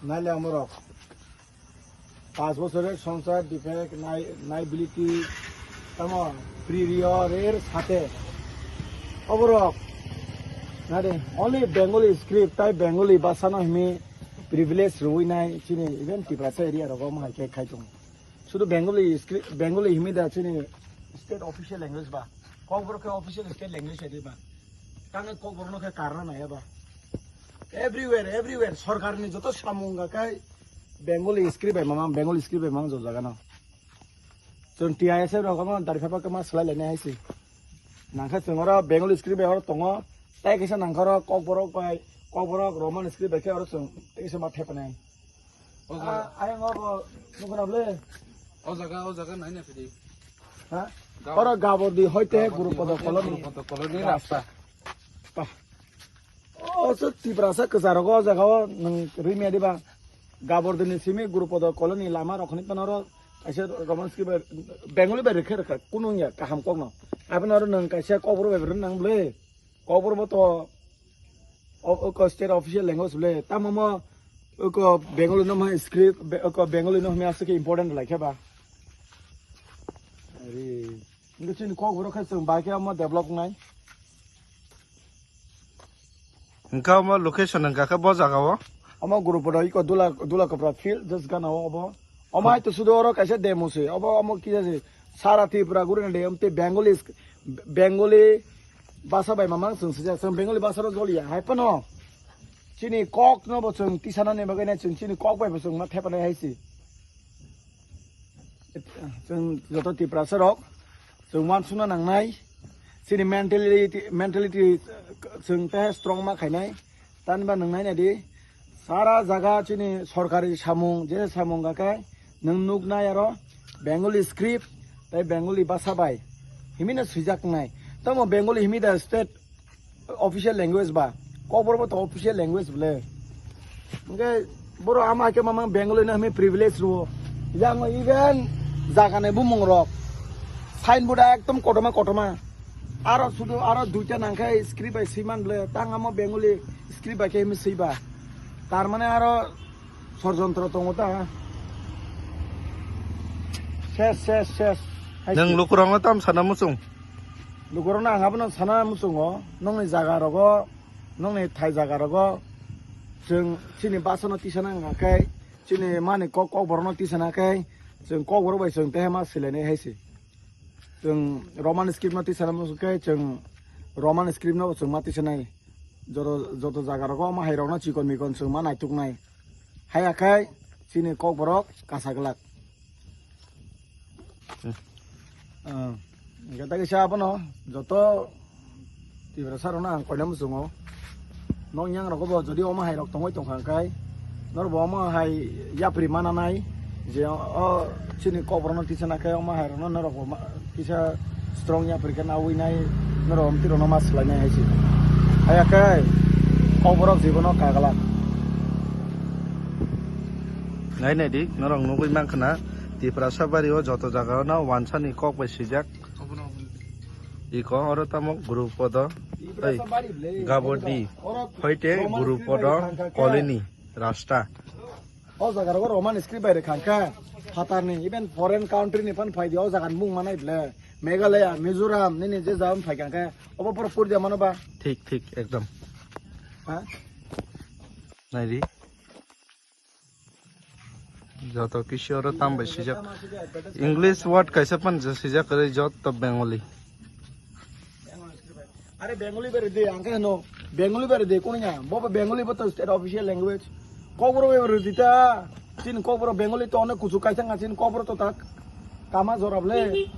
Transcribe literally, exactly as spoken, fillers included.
Naile amorok. Paanch bochoror songsar defect nai, nai bility tamo period er sathe. Oborok. Nade, only Bengali script, tai Bengali bhasha no himi privilege rwi nai chini even Tiprasa area rogo mo hai khe khai tongo. Sudu Bengali script, Bengali himi da chini state official language ba. Kokborok khe official state language edi ba. Tang kokborok no khe karna naya ba. Everywhere, everywhere. Sorkar ni joto samung ga kai Bengali script bai mamang, Bengali script bai mamang jo jaga no. Chwng T I S F rok omo dari phaiba khe ma swlai lainai hai se. Nang khe chwng oro Bengali script bai oro tongo. Tai kisa nang khe oro kokborok bai, kokborok Roman script bai khe oro chwng tai kisa ma thepanai. O jaga. Ah, ayang oro nukuna ble. O jaga, o jaga nai na phidi. Ha? Gabor. Oro Gabordi hoite Gabordi Gurupodo hoite colony. Gurupodo colony rasta. Pa. O se Tiprasa kwcharo go jaga o nwng rwimya diba. Gabordini simi Gurupodo colony lama rok hwnwi phano oro kaisa Roman script bai Bengali bai rwkhe rwkha kunu wngya kaham kokno. Aboni oro nwng kaisa kokborok bai rwna nang bwle. Kokborok bo to o, o ko state official language bwle. Tamo mo o ko Bengali no ma script, be-, o ko Bengali no hwnwi aswk important lai khe ba. Ari. Hingke chini kokborok khe chwng bai khe omo develop wngnai. Hingke omo location hingka khe bo jaga o? Omo Gurupodo iko Dula, Dula Kopra field, just gana o obo. Omo hai to sudo oro kaisa demo se. Obo omo kisa se. Sara Tripura guri na de, omte Bengali, Bengali basa bai mamang chwng sijak. Chwng Bengali basa ro joliya. Hai phano. Chini kok no bo chwng tisana ni bagwi na chwng chini kok bai bo chwng ma thepanai hai se. Chwng joto Tiprasa rok, chwng uansukna nangnai, chini mentality, mentality, chwng tei strong ma khainai, tani ba nwng nai nai di, sara jaga chini sorkari samung, je samung ga khe nwng nuknai aro Bengali script tei Bengali basa bai himino swijak nai. Tamo Bengali himi da state official language ba, kokborok bo to official language bole. Hingke boro ama ke mamang Bengali no himi privilege rwo. Yang even jaga ni bumung rok signboard ekdom kotorma kotorma. Aro sudu aro duita nangkhe script bai swiman bole. Tang amo Bengali script bai khe himi swiba. Tar mane aro Sorjontro tongo ta. Ses, ses, ses. Hai Nang se. Lukurangno tam sana muchung. Lukurangno ang abono sana muchungo. Nongni jaga rogo, nongni thai jaga rogo. Chwng chini basano tisana wngkha khe, chini mani kok, kokborokno tisana khe, chwng kokborok bai chwng teha ma silainai hai se. Chwng Roman script no tisana muchung khe, chwng Roman script no chwng ma tisanai. Joto, joto jaga rogo ma hai rokno chikon mikon chwng ma naituk nai. Haya khai chini kokborok kasa glak. Hmm. Ah, hingke ta kisa abono joto Tiprasa rokno ang koina muchungo. Nok yang rogo bo jodi omo hai rok tongoi tongkha khai, nor bo omo hai yapri mana nai je o chini kokborokno tisana khai omo hai rokno norok bo ma-, kisa strong yapri khe nawi nai norok omtwi rokno ma swlai nai hai se. Haya khe kokborok jibono kaglak. Nai nai di, norok nugui mankha na, Tiprasa bari o joto jaga o no wansa ni kok bai swijak. Iko oro tamo group o do, ei, Gabodi, hoite group o do, Kolini, Rasta. O jaga rogo Roman script bai rwkha khe, phatarni, even foreign country ni phan phai di, o jaga ni mung manai ble. Meghalaya, Mizoram, nini je jaga phai kha khe, obo pura puri de mano ba? Thik, thik, ekdom. Ha? Nai di. Joto kisi oro tam bai sijak. English word kaisa phan je sijak kwrwi joto Bengali. Are Bengali bere de, ang khe no Bengali bere de, kono ya? Bo bo Bengali bo to state official language. Kokborok bere de ta. Chin kokborok Bengali to onek kuchuk kaisa nga chin kokborok to tak. Kama jorab le.